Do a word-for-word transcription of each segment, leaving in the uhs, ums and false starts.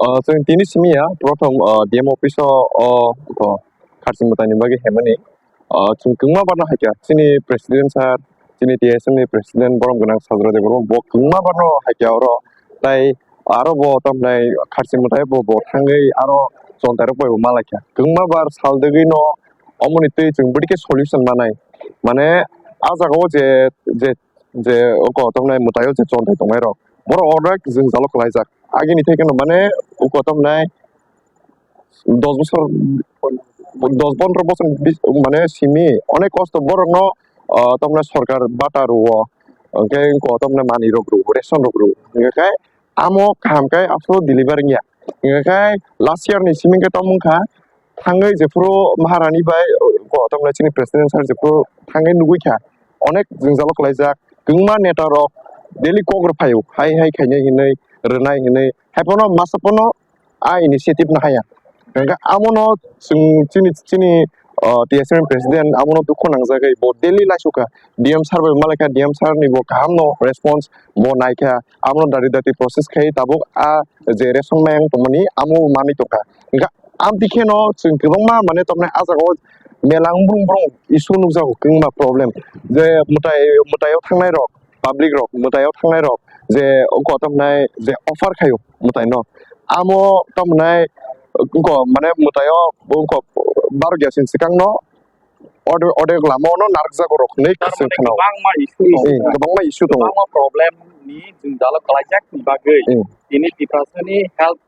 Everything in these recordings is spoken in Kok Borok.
Ah, chwng tini simi ya, prothom, ah, D M office o, o, ko, kharchi mwtai ni bagwi hemani. Ah, chwng kwbangma barno hai kha, chini president sir, chini T S M ni president borom gwnang Sajra Debbarma, bo kwbangma barno hai kha oro. Tai aro bo tamnai kharchi mwtai bo, bo thangwi aro chontai rok bai bo malai kha. Kwbangma bar sal degwi no omoni twi chwng bwdike solution manai. Mane, ah jaga o je, je je o kotomnai mwtaio je chontai tongnai rok, borok onek jwngjalo kwlaijak. Agini thai kheno mane o kotomnai dos bosor, dos pondro bosor bis-, mane simi onek kosto borokno, ah, tamnai sorkar bata rwo, hwnkhe kotomnai manwi rok rwo, ration rok rwo. Hwnkhe amo kaham khe aphuru deliver wngya. Hwnkhe last year ni simi khe tamo wngkha, thangwi jephuru Maharani bai, o, tamni chini president sir jephuru thangwi nugwi kha, onek jwngjalo kwlaijak, kwbangma neta rok daily kok rw phaio, hai hai khainai hinwi, rwnai hinwi, hai phano masa phano a initiative no haya. Hwnkhe amono chwng chini, chini, o, T S M president amono dukhu nangjagwi bo daily laisukha, D M sir bai malaikha, D M sir ni bo kaham no response bo naikha, amono dari dati process khai tabuk a je ration mayang tongmani amo manwi tongkha. Hwnkhe amtwi kheno chwng kwbangma mane tamnai ah jaga o mela wngbrung brung issue nukjago kwbangma problem. Je mwtai, mwtaio thangnai rok, public rok, mwtaio thangnai rok je ongko tamnai je offer khaio mwtaino. Amo tamnai ongko mane mwtaio ongko barok ya sin swkangno order, order lama ono narwkjago rok hinwi kwchwng kheno. Kwbangma issue tongo. Eh, kwbangma issue tongo. Kwbangma problem ni jwngjalo kwlaijak ni bagwi. Eh. Tini Tiprasani health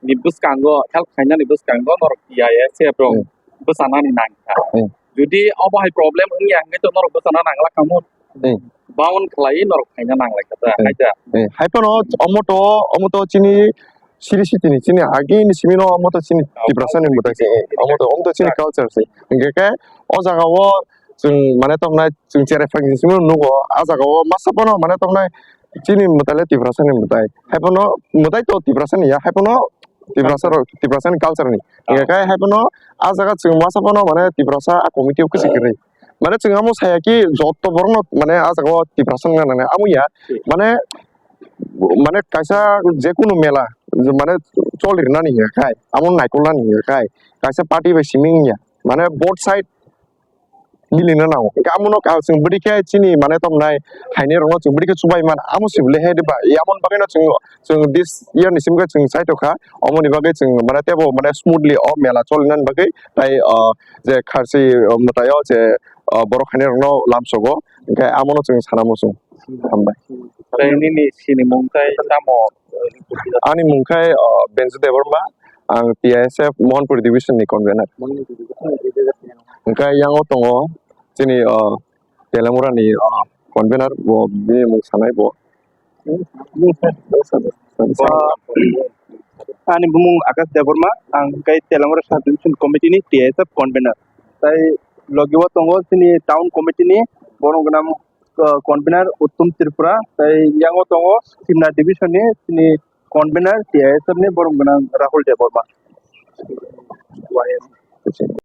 ni bwskango, health khainani bwskango norok T I S F rok, hmm, bwchanani nangkha. Hmm. Jodi obo hai problem wngya hwnkhe to norok bwchana nangla kamo. Hmm. Bound khlaiwi norok khaina nanglai kha ta, hmm, hai ta. Hmm. Hai phano omo to, omo to chini siri sitini chini agini simi no omo to chini, oh, Tiprasa ni mwtai se. Omo to, omo to chini culture se. Hwnkhe khe o jaga o chwng mane tongmani chwng cherai phang simi nugo. A jaga o masa phano mane tongmani chini mwtai le Tiprasa ni mwtai. Hai phano mwtai to Tiprasa ni ya, hai phano Tiprasa rok, Tiprasa ni culture ni. Oh. Hingke kai hai phano a jaga chwng masa phano mane Tiprasa a committee o kwchwi kwrwi. Mane chwng amo saya ki joto borok no mane a jaga o Tiprasa wngna nang nai. Amo ya, hmm, mane, mane kaisa je kunu mela, mane choli rwnani hingka kai, amo naikol nani hingka kai, kaisa party bai simi wngya. Mane both side milina nango. Hingke amono ka chwng bwdikhe chini mane tongmani haini rokno chwng bwdikhe chubai man amo sibole he de ba. Yamon bagwino chwng, chwng this year ni simi khe chwng saitokha. Omoni bagwi chwng mane tebo mane smoothly o mela cholinani bagwi tai, ah, je kharchi, ah, mwtaio je, ah, borok haini rokno lamsogo. Hingke amono chwng sana muchung. Hambai. Tai nini sinimung tai tamo? Ani mung khe, ah, Benju Debbarma, ang T I S F Mohanpur Division ni convener. Hingke yang o tongo chini, ah, Telamura ni, ah, convener, bo bini mung sanai bo. Ani bumung Akash Debbarma, ang khe Telamura Sub Division Committee ni T I S F convener. Tai logi o tongo chini town committee ni borok gwnang, ah, convener Uttom Tripura, tai yang o tongo Simna Division ni chini convener T I S F ni borok gwnang Rahul Debbarma.